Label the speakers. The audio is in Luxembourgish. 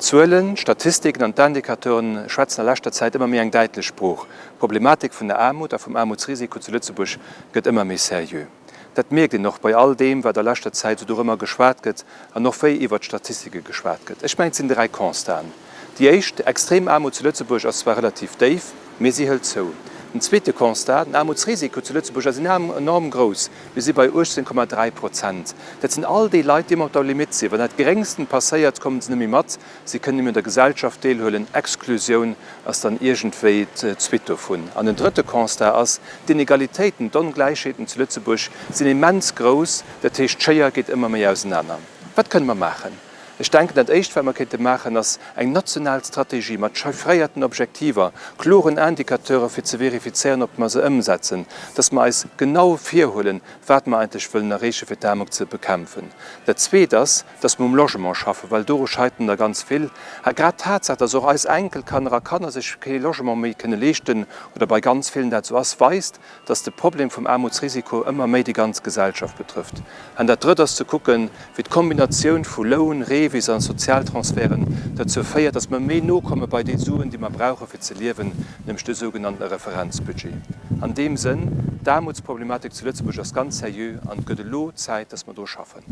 Speaker 1: D'Zuelen, d'Statistiken an d'Indicateuren schwätzen a leschter Zäit ëmmer méi eng däitlech Sprooch, D'Problematik vun der Aarmut a vum Aarmutsrisiko zu Lëtzebuerg gëtt ëmmer méi seriö. Dat mierkt een och bei all deem, wat a leschter Zäit esou dorëmmer geschwat gëtt an och wéi iwwert d'Statistike geschwat gëtt. Ech mengen, et sinn 3 Constaten. Déi éischt, Extrem Aarmut zu Lëtzebuerg ass zwar relativ déif, mee si hëlt zou. Den zweete Constat, Den Aarmutsrisiko zu Lëtzebuerg ass enorm grouss. Mir si bei 18,3 Prozent. Dat sinn all déi Leit, déi ëmmer op der Limitt sinn. Wann dat Geréngsten passéiert, kommen se net méi mat, si kënnen net méi un der Gesellschaft deelhuelen. Exklusioun ass dann iergendwéi d'Suite dovun. An den drëtte Constat ass, D'Inegalitéiten, d'Ongläichheeten zu Lëtzebuerg sinn immens grouss. Dat heescht, d'Schéier geet ëmmer méi ausenaner. Wat kënne mer maachen? Ech denken, dat Éischt, wat mer kéinte maachen, ass eng national Strategie mat chiffréierten Objektiver, kloren Indicateure fir ze verifizéieren, ob mer se ëmsetzen, dass mer eis genau virhuelen, wat mer eigentlech wëllen erreechen, fir d'Aarmut ze bekämpfen. Dat Zweet ass, dass mer um Logement schaffen, well doru scheitern der ganz vill. A grad d'Tatsaach, dass och eis Enkelkanner a Kanner sech kee Logement méi kënne leeschten, oder bei ganz villen dat esou ass, weist, dass de Problem vum Aarmutsrisiko ëmmer méi déi ganz Gesellschaft betrëfft. An dat Drëtt ass ze kucken, wéi d'Kombinatioun vu Loun, REVIS an Sozialtransferten dozou féiert, dass mer méi no komme bei déi Suen, déi mer brauche fir ze liewen, nämlech de sougenannte Referenzbudget. An deem Sënn, d'Aarmutsproblematik zu Lëtzebuerg ass ganz seriö an et gëtt elo Zäit, dass mer dru schaffen.